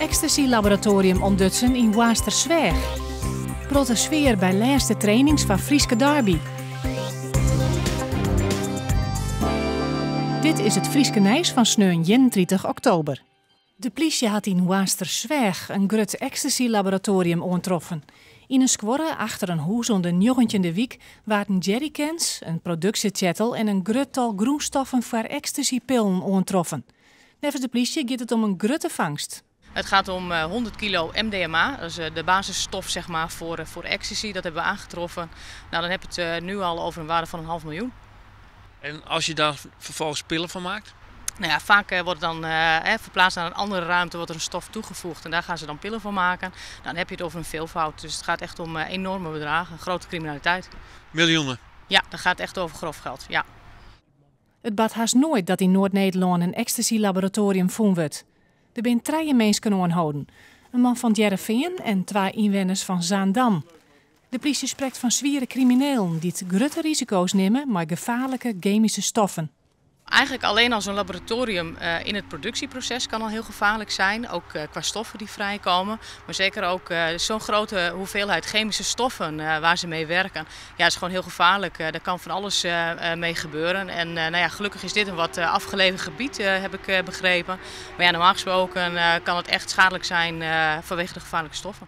Ecstasy-laboratorium ûntdutsen yn Hoarnstersweach. Protte sfear by lêste trainings foar Fryske derby. Dit is it Fryske nijs fan sneon 31 oktober. De plysje hat yn Hoarnstersweach in grut ecstasy-laboratorium oantroffen. Yn in skuorre achter in hûs oan de Njoggentjinde Wyk waarden jerrycans, in produksjetsjettel en in grut tal grûnstoffen foar ecstasypillen oantroffen. Neffens de plysje giet it om in grutte fangst. Het gaat om 100 kilo MDMA, dat is de basisstof zeg maar, voor ecstasy. Dat hebben we aangetroffen. Nou, dan heb je het nu al over een waarde van een half miljoen. En als je daar vervolgens pillen van maakt? Nou ja, vaak wordt het dan verplaatst naar een andere ruimte, wordt er een stof toegevoegd en daar gaan ze dan pillen van maken. Nou, dan heb je het over een veelvoud, dus het gaat echt om enorme bedragen, grote criminaliteit. Miljoenen? Ja, dat gaat echt over grof geld, ja. It bart hast noait dat yn Noard-Nederlân in ecstasy-laboratorium fûn wurdt. Der binne trije minsken oanholden, in man fan It Hearrenfean en twa ynwenners fan Zaandam. De plysje sprekt fan swiere kriminelen dy't grutte risiko's nimme mei gefaarlike gemyske stoffen. Eigenlijk alleen al zo'n laboratorium in het productieproces kan al heel gevaarlijk zijn, ook qua stoffen die vrijkomen. Maar zeker ook zo'n grote hoeveelheid chemische stoffen waar ze mee werken, ja, is gewoon heel gevaarlijk. Daar kan van alles mee gebeuren. En gelukkig is dit een wat afgelegen gebied, heb ik begrepen. Maar normaal gesproken kan het echt schadelijk zijn vanwege de gevaarlijke stoffen.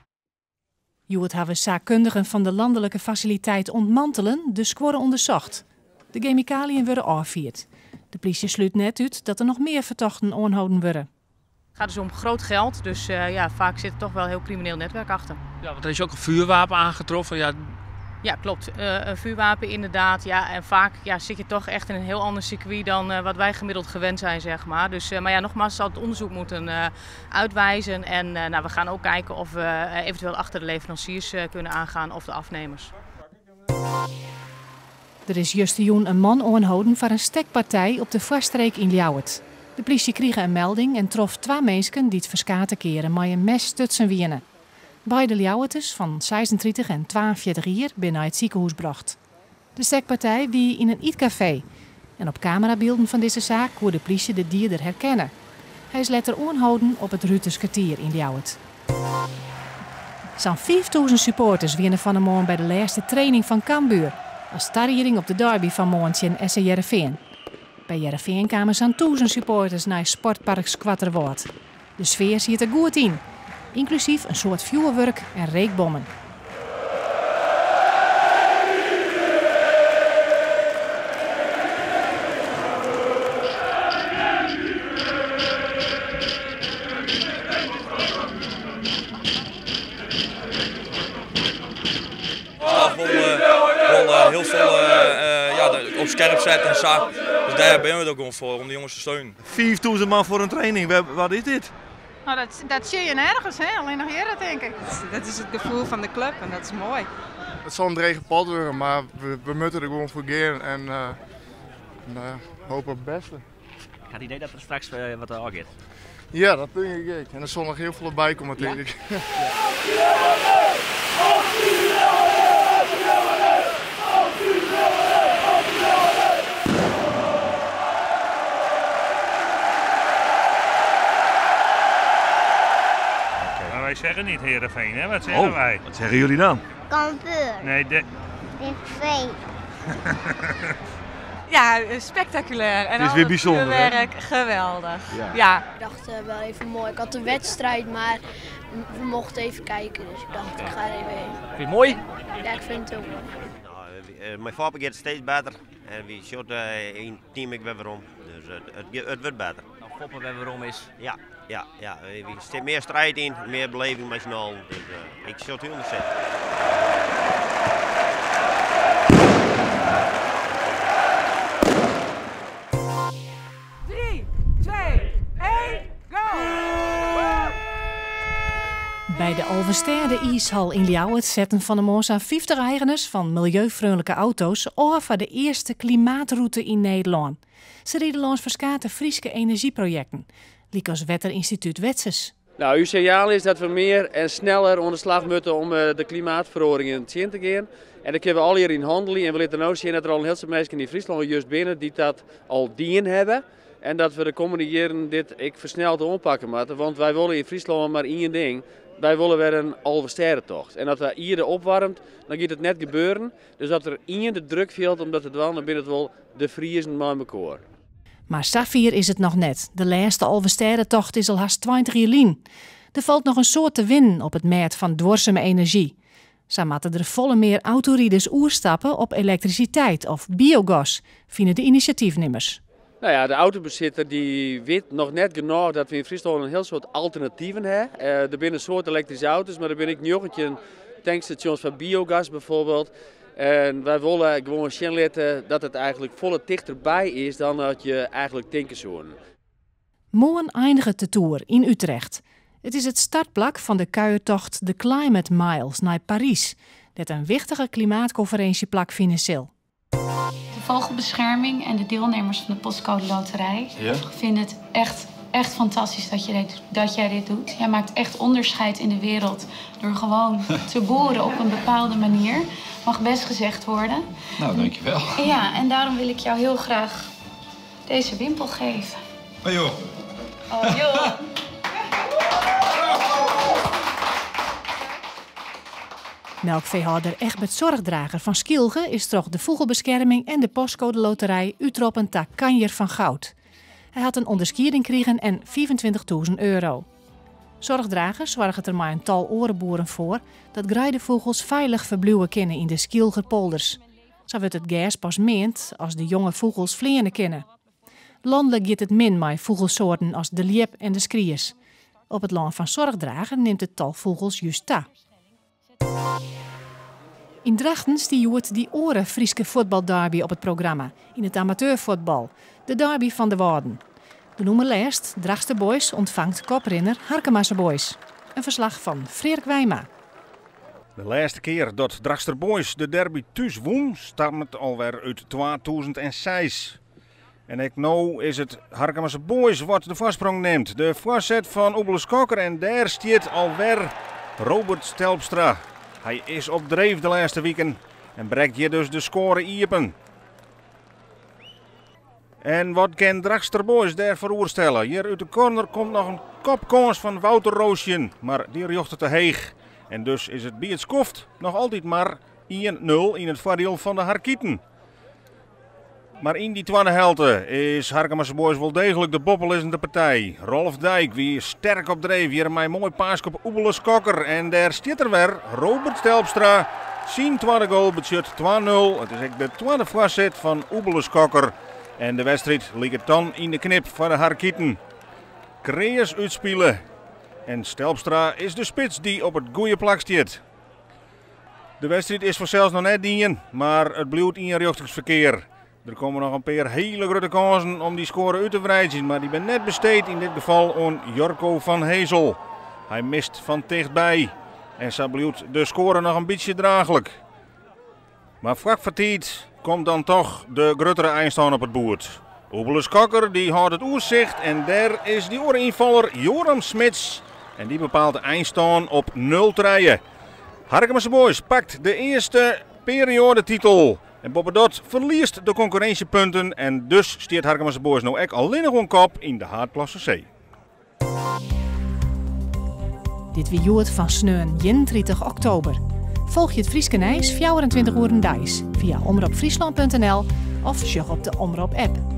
Hjoed hawwe saakkundigen fan de landelike fasiliteit Ontmantelen de skuorre ûndersocht. De gemikaliën wurde ôffierd. De plysje slút net út dat der noch mear fertochten oanholden wurde. Het gaat dus om groot geld, dus vaak zit er toch wel een heel crimineel netwerk achter. Ja, want er is ook een vuurwapen aangetroffen. Ja. Ja, klopt. Een vuurwapen inderdaad. Ja, en vaak zit je toch echt in een heel ander circuit dan wat wij gemiddeld gewend zijn. Dus, maar nogmaals, zal het onderzoek moeten uitwijzen. En we gaan ook kijken of we eventueel achter de leveranciers kunnen aangaan of de afnemers. Der is justerjûn in man oanholden foar in stekpartij op de Foarstreek yn Ljouwert. De plysje krige in melding en trof twa minsken dy't ferskate kearen mei in mes stutsen wiene. Beide Ljouwerters fan 36 en 42 jier binne nei it sikehûs brocht. De stekpartij wie yn in ytkafee en op kamerabylden fan dizze saak koe de plysje de dieder herkenne. Hy is letter oanholden op it Ruterskertier yn Ljouwert. Sa'n 5000 supporters wiene fan 'e moarn by de lêste training fan Cambuur as tarieding op de derby fan moarn tsjin SC Hearrenfean. By Hearrenfean kamen sa'n 1000 supporters nei Sportpark Skoatterwâld. De sfear siet der goed yn, ynklusyf in soad fjoerwurk en reekbommen. Staf wol hiel folle op skerp sette en sa. Dus dêr binne we der gewoan foar om de jonges te steunen. 5000 man foar in training, wat is dit? Nou, dat zie je nergens, hè? Alleen nog hier, denk ik. Dat is het gevoel van de club en dat is mooi. Het zal een drege pad worden, maar we moeten er gewoon voor gaan en hopen op het beste. Ik had het idee dat er straks wat afgaat. Ja, dat denk ik ook. En er zal nog heel veel bij komen, denk ik. Maar wij zeggen niet Heerenveen, hè? Wat zeggen Oh, wij? Wat zeggen jullie dan? Cambuur. Nee, de Heerenveen. Ja, spectaculair. En Het is al weer het bijzonder, hè? vuurwerk, geweldig. Ja. Ja. Ik dacht wel even mooi. Ik had de wedstrijd, maar we mochten even kijken. Dus ik dacht, ik ga er even heen. Vind je het mooi? Ja, ik vind het heel mooi. Mijn vader gaat steeds beter. En wie shot in het team ik weer waarom. Dus het wordt beter. Nou, Foppe weer waarom is. Ja, ja, ja. Er zit meer strijd in, meer beleving met z'n allen. Dus ik zit heel ontzettend. 3, 2, 1, go! By de Alvestêde IIshal yn Ljouwert setten fan 'e moarn sa'n 50 eigeners fan miljeufreonlike auto's ôf foar de earste klimaatrûte yn Nederlân. Se ride lâns ferskate Fryske enerzjyprojekten, lykas Wetterynstitút Wetsus. Uw signaal is dat we meer en sneller oan de slach moeten om de klimaatferoaringen tsjin te gean. En daar kunnen we al hier in handelen. En we laten nu zien dat er al een heel veel mensen in Friesland juist binnen die dat al dien hebben. En dat we de kommende jierren dit ek fersneld oanpakke moatte, want wy wolle yn Fryslân mar ien ding, wy wolle wer in Alvestêdetocht. En as de ierde opwaarmet, dan giet it net gebeuren. Dus as der ien de druk fielt om dat te dwaan, dan binne it wol de Friezen mei mekoar. Mar safier is it noch net. De lêste Alvestêdetocht is al hast 20 jier lyn. Der falt noch in soad te winnen op it mêd fan duorsume enerzjy. Sa moatte der folle mear autoriders oerstappe op elektrisiteit of biogas, fine de inisjatyfnimmers. Nou ja, de autobesitter dy wit noch net genôch dat we yn Fryslân in hiel soad alternativen ha. Der binne in soad elektryske auto's, mar der binne ek 19 tankstasjons foar biogas bijvoorbeeld. En wy wolle gewoan sjen litte dat it eigentlik folle tichterby is dan dat je eigentlik tinke soenen. Moarn einiget de toer yn Utrecht. It is it startplak fan de kuiertocht de Climate Miles nei Parys, dêr't in wichtige klimaatkonferinsje plakfine sil. De Vogelbescherming en de deelnemers van de Postcode Loterij vinden het echt, echt fantastisch dat, je dit, dat jij dit doet. Jij maakt echt onderscheid in de wereld door gewoon te boeren op een bepaalde manier. Mag best gezegd worden. Nou, dankjewel. Ja, en daarom wil ik jou heel graag deze wimpel geven. Oh joh. Oh joh. Melkfeehâlder Egbert Zorgdrager fan Skylge is troch de Fûgelbeskerming en de Postcode Loterij útroppen ta Kanjer fan Goud. Hy hat in ûnderskieding krigen en 25.000 euro. Zorgdrager soarget der mei in tal oare boeren foar dat greidefûgels feilich ferbliuwe kinne yn de Skylger polders. Sa wurdt it gers pas meand as de jonge fûgels fleane kinne. Lanlik giet it min mei fûgelsoarten as de ljip en de skries. Op it lân fan Zorgdrager nimt it tal fûgels just ta. Yn Drachten stie hjoed dy oare Fryske fuotbalderby op it programma yn it amateurfuotbal, de derby fan de Wâlden. De nûmer lêst, Drachtster Boys, ûntfangt koprinner Harkemase Boys. In ferslach fan Freark Wijma. De lêste kear dat Drachtster Boys de derby thús wûn, stammet alwer út 2006. En ek no is it Harkemase Boys wat de foarsprong nimt. De foarset fan Oebele Skokker en dêr stiet alwer Robert Stelpstra. Hy is op dreef de lêste wiken en brekt hjir dus de skoare iepen. En wat kin Drachtster Boys dêrfoar oerstelle? Hjir út de corner komt noch in kopkâns fan Wouter Roosjen, mar dy rjochtet te heech. En dus is it by it skoft noch altyd mar 1-0 yn it foardiel fan de Harkiten. Mar yn dy twadde helte is Harkemase Boys wol deeglik de boppelizzende partij. Rolf Dijk wie sterk op dreef hjir mei moai paaske op Oebele Skokker. En dêr stiet er wer, Robert Stelpstra. Syn twadde goal betsjut 2-0. It is ek de twadde foarset fan Oebele Skokker. En de wedstriid liket dan yn de knip foar de Harkiten. Kreas útspile. En Stelpstra is de spits dy't op it goede plak stiet. De wedstriid is fansels noch net dien, mar it bliuwt ienrjochtingsferkear. Der komme noch in pear hiele grutte kânsen om dy skoare út te wreidzjen, mar dy binne net besteed yn dit gefal oan Jorko van Hezel. Hy mist fan tichtby en sa bliuwt de skoare noch in bytsje draachlik. Mar flak foar tiid komt dan toch de gruttere einstân op it boerd. Oebele Skokker dy hâldt it oersicht en dêr is dy oare ynfaller Joram Smits en dy bepaalt de einstân op 0-3. Harkemase Boys pakt de earste perioadetitel en boppedat ferliest de konkurrinsjepunten en dus stiet Harkemase Boys no ek allinnich oan kop yn de haadklasse C. Dit wie Hjoed fan sneon 31 oktober. Folgje it Fryske nijs 24 oeren deis fia omropfryslan.nl of sjoch op de Omrop app.